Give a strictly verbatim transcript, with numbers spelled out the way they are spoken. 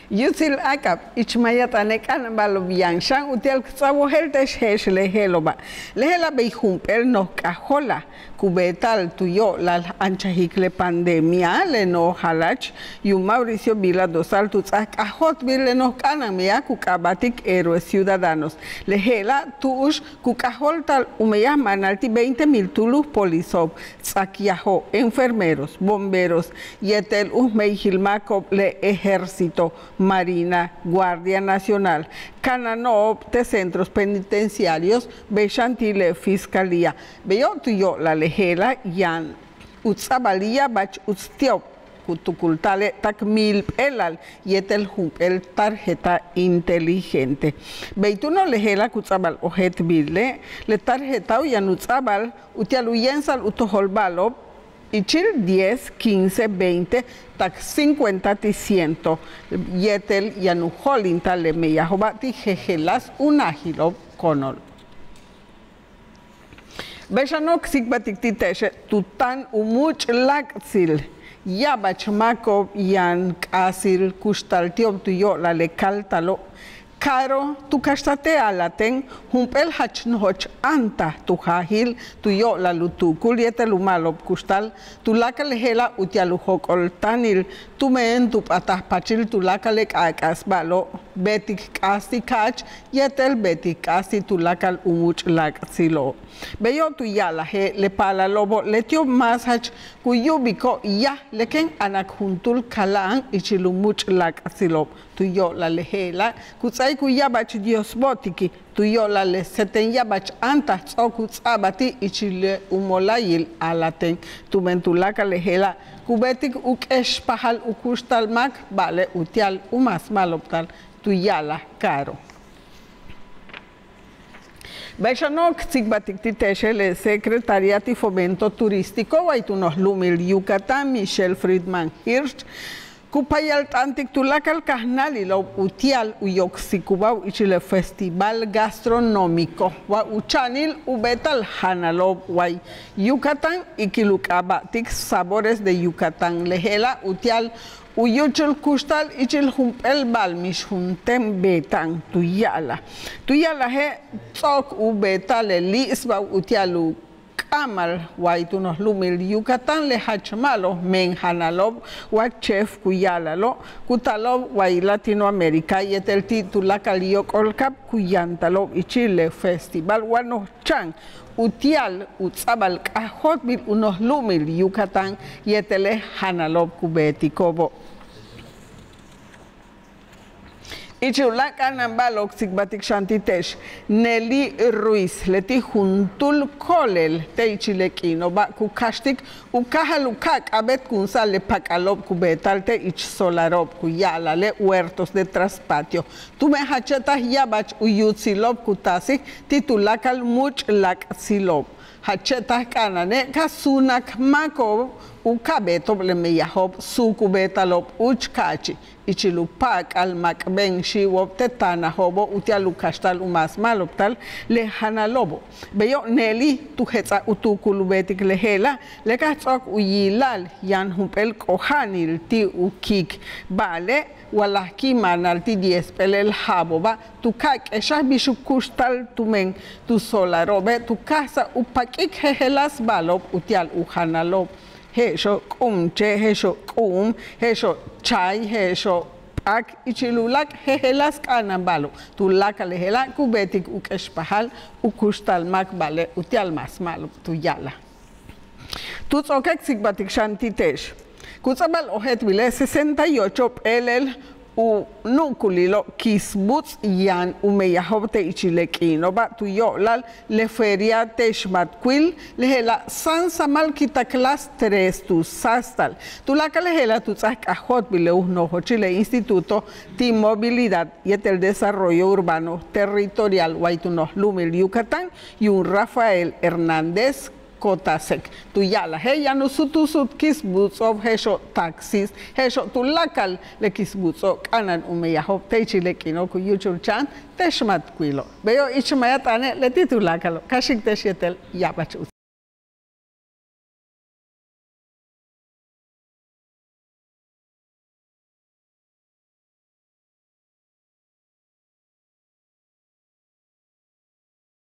Yutsil áak'ab, ich maaya t'aane' k'a'ana'an ba'alo'ob yaan xan uti'al k ts'a'abojel te'ex je'ex le je'elo'oba'. Le je'ela' bey jump'éel noj k'ajóolal ku beeta'al tu yo'olal anchajik le pandemia, le noj jalach yuum Mauricio Vila Dosal tu ts'áaj k'ajóoltbil le noj k'a'ana'an meyaj ku k'aaba'tik Héroes Ciudadanos. Le je'ela' tu'ux ku k'ajóolta'al u meyaj maanal ti' veinte mil túul u poliso'ob, ts'aak yajo', enfermeros, bomberos yéetel u jme'eyjil máako'ob le Ejército, Marina, Guardia Nacional, kanáano'ob te' centros penitenciarios bey xan ti' le Fiscalía. Beyo' tu yo'olal le je'ela' yaan u ts'a'abal ya'abach uts ti'ob ku tukulta'ale' tak milp'éelal yéetel jump'éel tarjeta inteligente. Bey túuno' le je'ela' ku ts'a'abal ojéeltbile', le tarjetao' yaan u ts'a'abal uti'al u yéemsa'al u tojol ba'alo'ob ichil diez, quince, veinte tak cincuenta ti' ciento yéetel yaan u jo'olinta'al le meyajo'oba' ti' jejeláas u najilo'ob Conol. Bey xano' k tsikbaltik ti' te'exe' tu táan u múuch' láak'tsil ya'abach máako'ob yaan k'aasil kuxtal ti'ob tu yo'olal le káltalo'. Caro, tu kaxtaj te' alaten jump'éel jach nojoch áantaj tu jaajil tu yo'olal u tuukul yéetel u ma'alob kuxtal. Tuláakal le je'ela' uti'al u jóok'oltáanil tumen tu p'ataj paachil tuláakal le k'aak'as ba'alo', beetik k'aas ti' kaach yéetel beetik k'aas ti' tuláakal u múuch' láak'tsilo'ob. Beyo' tu ya'alaje' le paalalo'obo' leti'ob más jach ku yu'ubiko'ob yaj le kéen anak juntúul kala'an ichil u múuch' láak'tsilo'ob. Tu yo'olal le je'ela' ku ts'áaik u ya'abach Dios bo'otiki', tu yo'olal le seten ya'abach áantaj ts'o'ok u ts'a'abal ti' ichil le u mola'ayil alaten. Tumen tuláakal le je'ela' ku beetik u k'expajal u kuxtal máak, ba'ale' uti'al u mas ma'alobta'al, tu ya'alaj Caro. Bey xano' k tsikbaltik ti' te'exe' le Secretaría ti' Fomento Turístico way tu noj lu'umil Yucatán, Michelle Friedman Hirsch, ku payalt'antik tuláakal kajnáalilo'ob uti'al u yoksikubáajo'ob ichil le Festival Gastronómico wa u cha'anil u beeta'al janalo'ob way Yucatán ikil u k'aaba'tik Sabores de Yucatán. Le je'ela' uti'al u yúuchul kuxtal ichil jump'éel ba'al mix juntéen beeta'an tu ya'alaj. Tu ya'alaje' ts'o'ok u beeta'al le li'isbab uti'al u k'áamal way tu noj lu'umil Yucatán le jach ma'alob men janalo'ob wa chef ku ya'ala'alo', ku taalo'ob way Latinoamérica yéetel ti' tuláakal yóok'olkaab ku yantalo'ob ichil le festival wa noj cha'an uti'al u ts'a'abal k'ajóoltbil u noj lu'umil Yucatán yéetel le janalo'ob ku beetiko'obo'. Ichil u láak' k'a'ana'an ba'alo'ob k tsikbaltik xan ti' te'ex Nelly Ruiz, leti' juntúul ko'olel te' ichil le k'iino'oba' ku kaxtik u káajal u ka'ak'abetkunsa'al le pak'alo'ob ku beeta'al te' ich solaro'ob ku ya'ala'al le huertos de traspatio. Tumen jache'taj ya'abach u yutsilo'ob ku taasik ti' tuláakal múuch' láak'tsilo'ob. Jache'taj k'a'ana'ane' ka suunak máako'ob u ka'aj beeto'ob le meyajo'ob suuk u beeta'alo'ob úuch ka'achi' ichil u pa'ak'al makben xiiwo'ob te' taanajo'obo' uti'al u kaxta'al u mas ma'alobta'al le janalo'obo'. Beyo' Nelly tu jets'aj u tuukul u beetik le je'ela', le ka ts'o'ok u yila'al yaan jump'éel k'oja'anil ti' u kiik, ba'ale' wa laj ki'imanal ti' diez p'éelel ja'abo'oba' tu ka'aj k'exaj bix u kuxtal tumen tu solaro'obe' tu káajsa'al u pak'ik jejeláas ba'alo'ob uti'al u janalo'ob. Je'exo' k'u'umche', je'exo' k'u'um, je'exo' chay, je'exo' p'ak ichil u láak' jejeláas k'a'ana'an ba'alo'ob. Tuláakal le je'ela' ku beetik u k'expajal u kuxtal máak, ba'ale' uti'al mas ma'alob tu ya'alaj. Tu ts'o'oke' k tsikbaltik xan ti' te'ex ku ts'a'abal ojéeltbile' sesenta y ocho p'éelel u nu'ukulilo'ob kisbuts' yaan u meyajo'ob te' ichil le k'iino'oba' tu yo'olal le feria te' xmatkuil. Le je'ela' sáansamal ki tak las tres tu sáastal. Tuláakal le je'ela' tu ts'áaj k'ajóoltbil le u nojochil le Instituto ti' Movilidad yéetel Desarrollo Urbano Territorial way tu noj lu'umil Yucatán, yuum Rafael Hernández Cotasec. Tu ya'alaje' yaan u sutusut kisbuts'o'ob, je'exo' taxis, je'exo' tuláakal le kisbuts'o' k'a'ana'an u meyajo'ob te' ichil le k'iino' ku yúuchul cha'an te' xmatkuilo'. Beyo' ich maaya t'aane' leti' tuláakalo', ka xi'ik te'ex yéetel ya'abach uts.